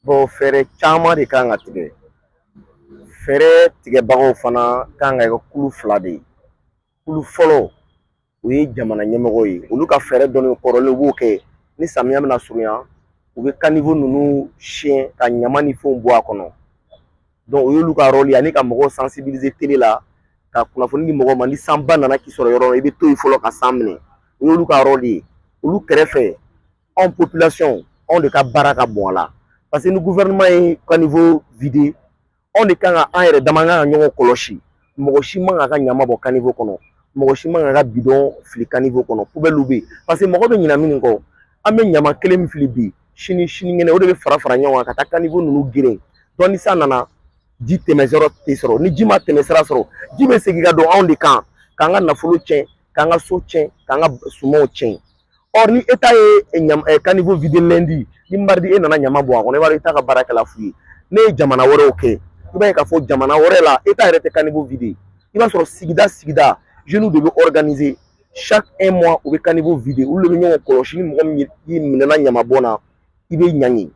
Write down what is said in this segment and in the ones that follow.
Bon, fɛɛrɛ caman de kan ka tigɛ. Fɛɛrɛ tigɛbagaw fana kan ka kɛ kulu fila de ye. Kulu fɔlɔ, o ye jamana ɲɛmɔgɔ ye. Olu ka fɛɛrɛ dɔnni kɔrɔlen, u b'o kɛ. Ni samiya bɛna surunya, u bɛ caniveau ninnu siɲɛ ka ɲama ni fɛnw bɔ a kɔnɔ. Donc o y'olu ka rôle ye, ani ka mɔgɔw sensibiliser télé la, ka kunnafoni di mɔgɔw ma. Ni sanba nana k'i sɔrɔ yɔrɔ, i bɛ to yen fɔlɔ ka san minɛ. O y'olu ka rôle ye. Olu kɛrɛfɛ, anw population, anw de ka baara ka bon a la, parce que ni gouvernement ye caniveau vider, anw de kan ka an yɛrɛ dama kan ka ɲɔgɔn kɔlɔsi. Mɔgɔ si man ka ɲama bɔ caniveau kɔnɔ, mɔgɔ si man ka bidon fili caniveau kɔnɔ. Poubelle bɛ yen, parce que mɔgɔ bɛ ɲina minnu kɔ, an bɛ ɲama kelen min fili bi, sini, sinikɛnɛ, o de bɛ fara fara ɲɔgɔn kan ka taa caniveau ninnu geren. Donc ni san nana, ji tɛmɛsira tɛ sɔrɔ. Ni ji ma tɛmɛ sira sɔrɔ, ji bɛ segin ka don anw de kan, k'an ka nafolo tiɲɛ, k'an ka so tiɲɛ, k'an ka sumanw tiɲɛ. Or ni État ye ɲama caniveau vider lundi, ni mardi e nana ɲama bɔ a kɔnɔ, i b'a dɔn État ka baara kɛla fu ye. Ne ye jamana wɛrɛw kɛ, i b'a ye k'a fɔ jamana wɛrɛ la, État yɛrɛ tɛ caniveau vider. I b'a sɔrɔ sigida sigida, jeunes de bɛ organiser. Chaque un mois, u bɛ caniveau vider. Olu de bɛ ɲɔgɔn kɔlɔsi. Ni mɔgɔ min y'i minɛna ɲama bɔn na, i bɛ ɲangi.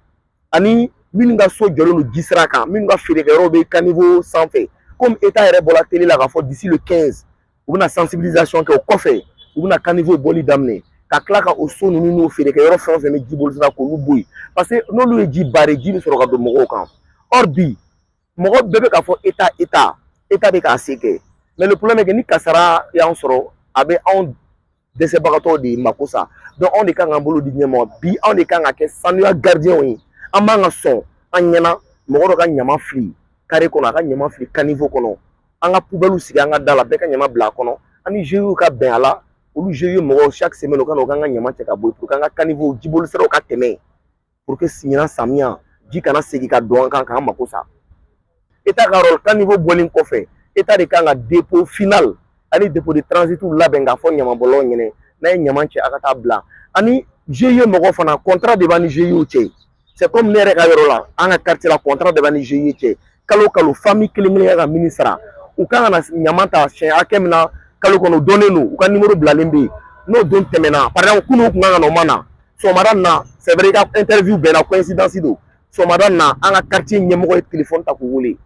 Ani minnu ka so jɔlen don ji sira kan, minnu ka feerekɛyɔrɔ bɛ caniveau sanfɛ, komi État yɛrɛ bɔra télé la k'a fɔ d'ici le 15, u bɛna sensibilisation kɛ. O kɔfɛ, u bɛna caniveau bɔli daminɛ, ka tila ka o so ninnu n'o feerekɛyɔrɔ fɛn o fɛn bɛ ji boli sira, k'olu bɔ yen, parce que n'olu ye ji barrer, ji bɛ sɔrɔ ka don mɔgɔw kan. Or bi, mɔgɔ bɛɛ bɛ k'a fɔ État, État, État bɛ k'a se kɛ, mais le problème est que ni kasara y'an sɔrɔ, a bɛ anw dɛsɛbagatɔw de mako sa. Donc anw de kan k'an bolo di ɲɛma. Bi, anw de kan ka kɛ sanuya gardien ye. An man ka sɔn an ɲɛna mɔgɔ dɔ ka ɲama fili carré kɔnɔ, a ka ɲama fili caniveau kɔnɔ. An ka poubelle sigi an ka da la, bɛɛ ka ɲama bila a kɔnɔ. An ni GIE ka bɛn a la. Olu GIE mɔgɔw, chaque semaine, u ka na u k'an ka ɲama cɛ ka bɔ yen, pour que an ka caniveau jiboli siraw ka tɛmɛ, pour que ɲinan samiya, ji kana segin ka don an kan k'an mako sa. État ka rôle, caniveau bɔlen kɔfɛ, État de kan ka dépôt final ani dépôt de transit labɛn, k'a fɔ ɲamabɔlaw ɲɛnɛ, n'a ye ɲama cɛ, a ka taa bila. Ani GIE mɔgɔw fana, contrat de b'an ni GIE cɛ. C'est comme ne yɛrɛ ka yɔrɔ la, an ka quartier la, contrat de b'an ni GIE cɛ. Kalo o kalo, famille kelen kelen ka min sara, u kan ka na ɲama ta siɲɛ hakɛ min na kalo kɔnɔ, o dɔnnen don. U ka numéro bilalen bɛ yen. N'o don tɛmɛna, par exemple kunun, u kun kan ka na, o ma na. Sɔgɔmada in na, c'est vrai, i ka interview bɛnna, coïncidence don. Sɔgɔmada in na, an ka quartier ɲɛmɔgɔ ye téléphone ta k'u wele.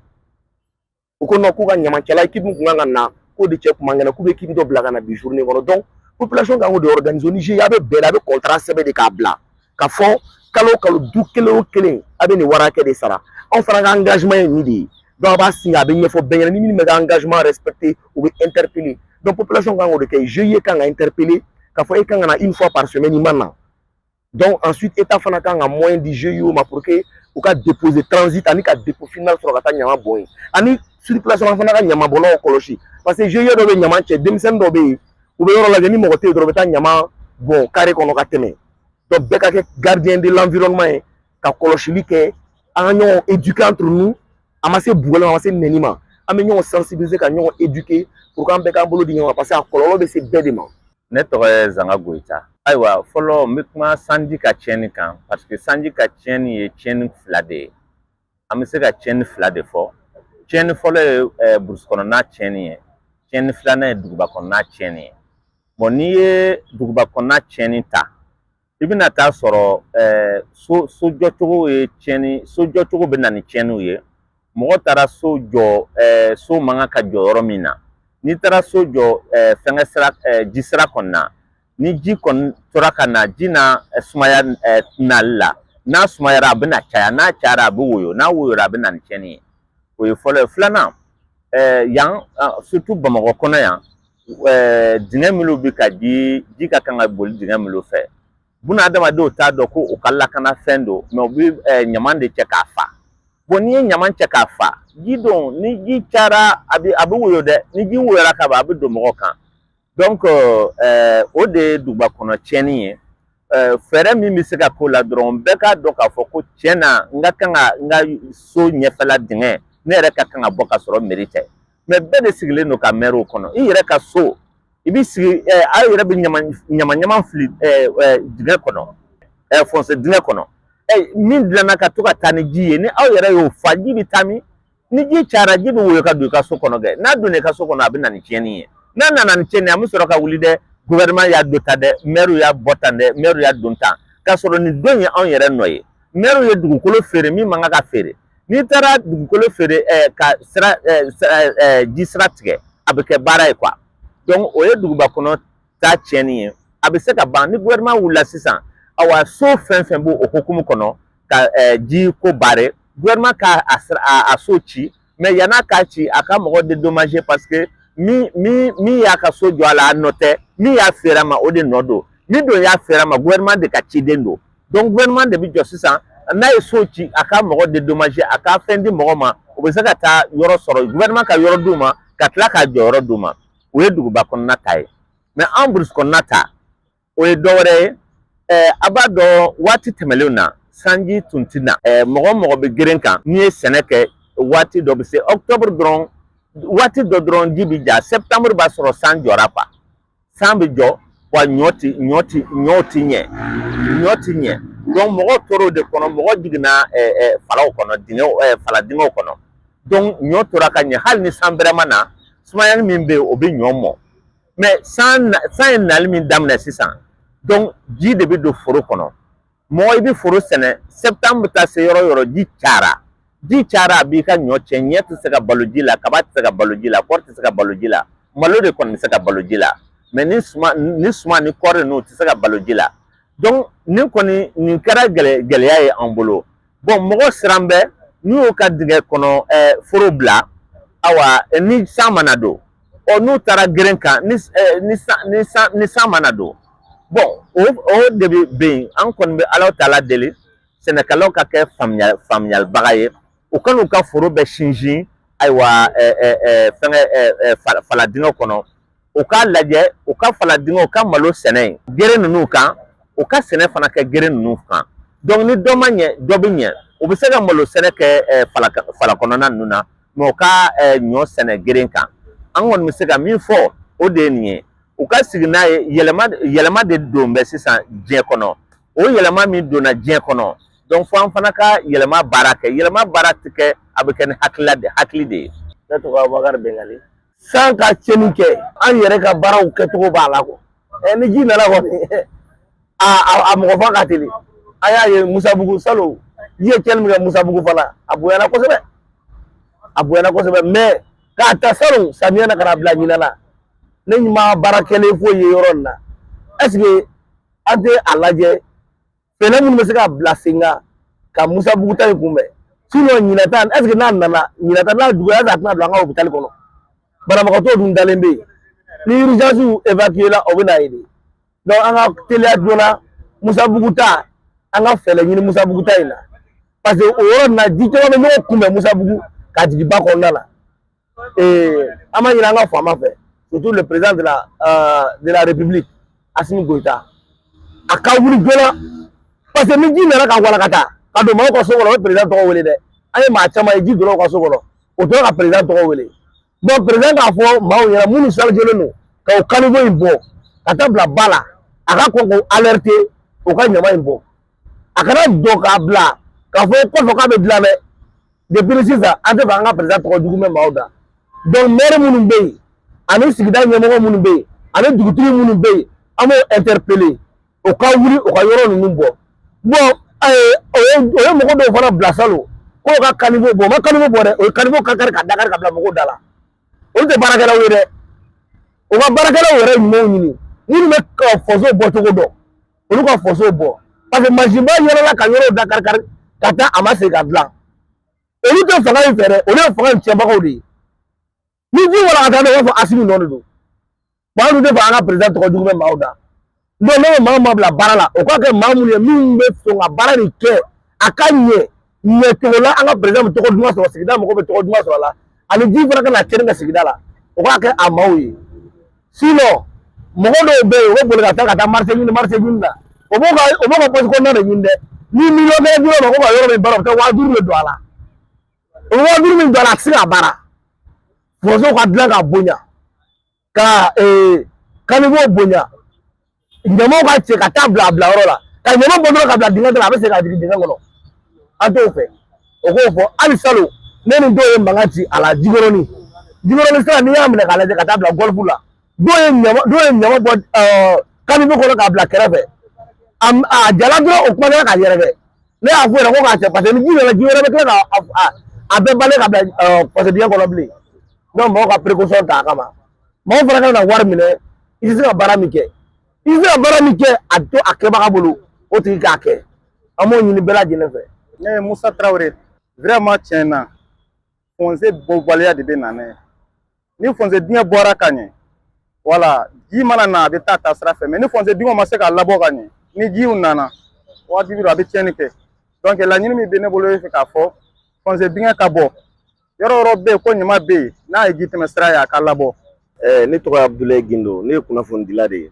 U ko non, k'u ka ɲamancɛla équipe min kun kan ka na, k'o de cɛ kun man kɛnɛ, k'u bɛ équipe dɔ bila ka na bi journée kɔnɔ. Donc population kan k'o de organiser. Ni GIE a bɛ bɛn, a bɛ contrat sɛbɛn de k'a bila ka fɔ kalo o kalo, du kelen o kelen, a bɛ nin wari hakɛ de sara. Anw fana ka engagement ye nin de ye. Donc a b'a signé, a bɛ ɲɛfɔ bɛɛ ɲɛna. Ni min bɛ ka engagement respecté, u bɛ interpeller. Donc population kan k'o de kɛ. GIE kan ka interpeller k'a fɔ e kan ka na une fois par semaine, i ma na. Donc ensuite, État fana kan ka moyen di GIE ma pour que u ka dépôt de transit ani ka dépôt final sɔrɔ ka taa ɲama bɔn yen. Ani circulation fana ka ɲamabɔlaw kɔlɔsi, parce que GIE dɔ bɛ ɲama cɛ, denmisɛnnin dɔ bɛ yen, u bɛ yɔrɔ lajɛ, ni mɔgɔ tɛ yen dɔrɔn, u bɛ taa ɲama bɔn carré kɔnɔ ka tɛmɛ. Donc bɛɛ ka kɛ gardien de l'environnement ye, ka kɔlɔsili kɛ. An ka ɲɔgɔn éduquer entre nous. A ma se bugɔli ma, a ma se nɛni ma, an bɛ ɲɔgɔn sensibiliser, ka ɲɔgɔn éduquer, pour que an bɛɛ k'an bolo di ɲɔgɔn ma, parce que a kɔlɔlɔ bɛ se bɛɛ de ma. Ne tɔgɔ ye Zanga Goyita. Ayiwa, fɔlɔ, n bɛ kuma sanji ka tiɲɛni kan, parce que sanji ka tiɲɛni ye tiɲɛni fila de ye. An bɛ se ka tiɲɛni fila de fɔ. Tiɲɛni fɔlɔ ye burusi kɔnɔna tiɲɛni ye, tiɲɛni filanan ye duguba kɔnɔna tiɲɛni ye. Bon, n'i ye duguba kɔnɔna tiɲɛni ta, i bɛna taa sɔrɔ so jɔcogo ye tiɲɛni, so jɔcogo bɛ na ni tiɲɛniw ye. Mɔgɔ taara so jɔ, so man kan ka jɔ yɔrɔ min na. N'i taara so jɔ fɛnkɛ sira, ji sira kɔni na, ni ji kɔni tora ka na, ji na sumaya nali la, n'a sumayara, a bɛna caya. N'a cayara, a bɛ woyo. N'a woyora, a bɛ na ni tiɲɛni ye. O ye fɔlɔ ye. Filanan, yan, surtout Bamakɔ kɔnɔ yan, dingɛ minnu bɛ ka ji, ji ka kan ka boli dingɛ minnu fɛ, buna adamadenw t'a dɔn ko u ka lakanafɛn don, mais u bɛ ɲaman de cɛ k'a fa. Bon, n'i ye ɲaman cɛ k'a fa, ji don, ni ji cayara, a bɛ woyo dɛ. Ni ji woyora ka ban, a bɛ don mɔgɔ kan. Donc o de ye duguba kɔnɔ tiɲɛni ye. Fɛɛrɛ min bɛ se ka k'o la dɔrɔn, bɛɛ k'a dɔn k'a fɔ ko tiɲɛ na, n ka kan ka n ka so ɲɛfɛla dingɛ, ne yɛrɛ ka kan ka bɔ ka sɔrɔ mairie tɛ. Mais bɛɛ de sigilen don ka mɛriw kɔnɔ. I yɛrɛ ka so, i bɛ sigi, aw yɛrɛ bɛ ɲama ɲama ɲama fili dingɛ kɔnɔ, fossé dingɛ kɔnɔ min dilanna ka to ka taa ni ji ye. Ni aw yɛrɛ y'o fa, ji bɛ taa min? Ni ji cayara, ji bɛ woyo ka don i ka so kɔnɔ kɛ. N'a donna i ka so kɔnɔ, a bɛ na ni tiɲɛni ye. N'a nana ni tiɲɛni ye, an bɛ sɔrɔ ka wuli dɛ, gouvernement y'a don tan dɛ, maire y'a bɔ tan dɛ, maire y'a don tan, k'a sɔrɔ nin don ye anw yɛrɛ nɔ ye. Mɛriw ye dugukolo feere min man kan ka feere. N'i taara dugukolo feere ka sira ji sira tigɛ, a bɛ kɛ baara ye quoi. Donc o ye duguba kɔnɔ ta tiɲɛni ye. A bɛ se ka ban ni gouvernement wulila sisan. Awa, so fɛn fɛn b'o o hukumu kɔnɔ ka ji ko barrer, gouvernement ka a so ci. Mais yann'a k'a ci, a ka mɔgɔ dédommager, parce que min min min y'a ka so jɔ a la, a nɔ tɛ. Min y'a feere a ma, o de nɔ don. Min don y'a feere a ma, gouvernement de ka ciden don. Donc gouvernement de bɛ jɔ sisan. N'a ye so ci, a ka mɔgɔ dédommager, a ka fɛn di mɔgɔ ma, o bɛ se ka taa yɔrɔ sɔrɔ, gouvernement ka yɔrɔ d'u ma, ka tila k'a jɔyɔrɔ d'u ma. O ye duguba kɔnɔna ta ye. Mais an burusi kɔnɔna ta, o ye dɔ wɛrɛ ye. A b'a dɔn, waati tɛmɛnlenw na, sanji tun ti na. Mɔgɔ mɔgɔ bɛ geren kan, n'i ye sɛnɛ kɛ, waati dɔ bɛ se octobre dɔrɔn, waati dɔ dɔrɔn, ji bɛ ja. Septembre b'a sɔrɔ san jɔra quoi, san bɛ jɔ wa. Ɲɔ ti ɲɛ, ɲɔ ti ɲɛ. Donc mɔgɔ tor'o de kɔnɔ, mɔgɔ jiginna falaw kɔnɔ, dingɛw, fala dingɛw kɔnɔ. Donc ɲɔ tora ka ɲɛ. Hali ni san bɛrɛ ma na, sumayani min bɛ yen, o bɛ ɲɔ mɔ. Mais san ye nali min daminɛ sisan, donc ji de bɛ don foro kɔnɔ. Mɔgɔ i bɛ foro sɛnɛ septembre, bɛ taa se yɔrɔ o yɔrɔ, ji cayara, ji cayara, a b'i ka ɲɔ tiɲɛ. Ɲɛ tɛ se ka balo ji la, kaba tɛ se ka balo ji la, kɔɔri tɛ se ka balo ji la, malo de kɔni bɛ se ka balo ji la. Mais ni suma ni kɔɔri ninnu tɛ se ka balo ji la. Donc nin kɔni, nin kɛra gɛlɛya ye an bolo. Bon, mɔgɔ siran bɛ n'u y'u ka dingɛ kɔnɔ foro bila. Awa, ni san mana don, ɔ n'u taara geren kan, ni ni san ni san ni san mana don, bon, o de bɛ yen. An kɔni bɛ Ala taala deli, sɛnɛkɛlaw ka kɛ faamuyalibaga ye, u ka n'u ka foro bɛɛ sinsin, ayiwa, fɛngɛ fala dingɛ kɔnɔ. U k'a lajɛ, u ka fala dingɛ, u ka malo sɛnɛ yen gere ninnu kan, u ka sɛnɛ fana kɛ gere ninnu kan. Donc ni dɔ ma ɲɛ, dɔ bɛ ɲɛ. U bɛ se ka malo sɛnɛ kɛ fala kɔnɔna ninnu na, mais u ka ɲɔ sɛnɛ geren kan. An kɔni bɛ se ka min fɔ, o de ye nin ye. U ka sigi n'a ye. Yɛlɛma, yɛlɛma de don bɛ sisan diɲɛ kɔnɔ. O yɛlɛma min donna diɲɛ kɔnɔ, donc fo an fana ka yɛlɛma baara kɛ. Yɛlɛma baara tɛ kɛ, a bɛ kɛ ni hakilila de, hakili de ye. Ne tɔgɔ Abubakari Bengali. San ka tiɲɛni kɛ, an yɛrɛ ka baaraw kɛcogo b'a la kɔ. Ni ji nana kɔni, a mɔgɔ fa ka teli. An y'a ye Musabugu salon, ji ye tiɲɛni min kɛ Musabugu fana, a bonyana kosɛbɛ, a bonyana kosɛbɛ. Mais k'a ta salon samiya na ka na bila ɲinan na, ne ma baara kɛlen foyi ye yɔrɔ nin na. Est ce que an tɛ a lajɛ, fɛɛrɛ minnu bɛ se ka bila sen kan ka Musabugu ta in kunbɛn? Sinon ɲinan ta, est ce que n'a nana ɲinan ta, n'a juguya, a tɛna don an ka hôpital kɔnɔ? Banabagatɔ dun dalen bɛ yen, ni urgence évacué la, o bɛ na yen de. Donc an ka teliya joona Musabugu ta, an ka fɛɛrɛ ɲini Musabugu ta in na, parce que o yɔrɔ nin na, ji caman bɛ ɲɔgɔn kunbɛn Musabugu ka jigin ba kɔnɔna la. An b'a ɲini an ka faama fɛ, surtout le président de la République, Assimi Goïta, a ka wuli joona, parce que ni ji nana ka walakata ka don maaw ka so kɔnɔ, o bɛ président tɔgɔ wele dɛ. An ye maa caman ye, ji donna u ka so kɔnɔ, o tora ka président tɔgɔ wele. Donc président k'a fɔ maaw ɲɛna, minnu chargé don ka o caniveau in bɔ ka taa bila ba la, a ka kɔn k'o alerter, o ka ɲama in bɔ, a kana jɔ k'a bila k'a fɔ kɔfɛ k'a bɛ dilan dɛ. Depuis sisan, an tɛ fɛ an ka président tɔgɔ jugu mɛn maaw da. Donc maire minnu bɛ yen, ani sigida ɲɛmɔgɔ minnu bɛ yen, ani dugutigi minnu bɛ yen, an b'o interpeller, o ka wuli, o ka yɔrɔ ninnu bɔ. Bon, o ye mɔgɔ dɔw fana bila salon k'o ka caniveau bɔ. O ma caniveau bɔ dɛ, o ye caniveau ka kari ka dakari ka bila mɔgɔw da la. Olu tɛ baarakɛlaw ye dɛ. O ka baarakɛlaw yɛrɛ ɲumanw ɲini, minnu bɛ faso bɔ cogo dɔn, olu ka faso bɔ, parce que mansinba yɛlɛla ka yɔrɔw da kari kari ka taa, a ma segin ka dilan. Olu tɛ fanga in fɛ dɛ, olu ye fanga in tiɲɛbagaw de ye. Ni ji walakata, dɛ, u b'a fɔ Asimi nɔ de don. Bon, an dun tɛ fɛ an ka président tɔgɔ jugu bɛ maaw da. Donc ne bɛ maa o maa bila baara la, o ka kɛ maa minnu ye, minnu bɛ sɔn ka baara nin kɛ a ka ɲɛ ɲɛ cogo la, an ka président bɛ tɔgɔ duman sɔrɔ, sigida mɔgɔw bɛ tɔgɔ duman sɔrɔ a la, ani ji fana kana tiɲɛni kɛ sigida la, o k'a kɛ a maaw ye. Sinon mɔgɔ dɔw bɛ yen, u bɛ boli ka taa marché ɲini na, o b'o ka poche kɔnɔna de ɲini dɛ. Ni miliyɔn 1 dir'o ma ko ka yɔrɔ min baara, o bɛ taa 5000 de don a la. O bɛ 5000 min don a la, a tɛ se k'a baara. Faso ka dilan ka bonya, ka caniveau bonya, ɲamaw ka cɛ ka taa bila a bilayɔrɔ la, ka ɲama bɔ dɔrɔn ka bila dingɛ la, a bɛ segin ka jigin dingɛ kɔnɔ. An t'o fɛ, o k'o fɔ. Hali salon, ne ni dɔw ye mankan ci a la Jikɔrɔni. Jikɔrɔni sira, n'i y'a minɛ k'a lajɛ ka taa bila golf la, dɔw ye ɲama bɔ caniveau kɔnɔ k'a bila kɛrɛfɛ. A jala dɔrɔn, o kuma kɛra k'a yɛrɛkɛ. Ne y'a f'u ɲɛna ko k'a cɛ, parce que ni ji nana, ji wɛrɛ bɛ tila ka a bɛɛ balen ka bila fossé dingɛ kɔnɔ bilen. Donc mɔgɔw ka précaution ta a kama. Mɔgɔw fana kan ka wari minɛ, i tɛ se ka baara min kɛ, i tɛ se ka baara min kɛ, a to a kɛbaga bolo, o tigi k'a kɛ. An b'o ɲini bɛɛ lajɛlen fɛ. Ne ye Musa Tarawele. Vraiment, tiɲɛ na, fossé bɔbaliya de bɛ na n'a ye. Ni fossé dingɛ bɔra ka ɲɛ, wala ji mana na, a bɛ taa ta sira fɛ. Mais ni fossé dingɛ ma se ka labɔ ka ɲɛ, ni jiw nana, wajibi don, a bɛ tiɲɛni kɛ. Donc laɲini min bɛ ne bolo, e fɛ k'a fɔ fossé dingɛ ka bɔ yɔrɔ yɔrɔ bɛ yen ko ɲama bɛ yen, n'a ye ji tɛmɛ sira ye, a ka labɔ. Ne tɔgɔ ye Abudulayi Gindo, ne ye kunnafonidila de ye.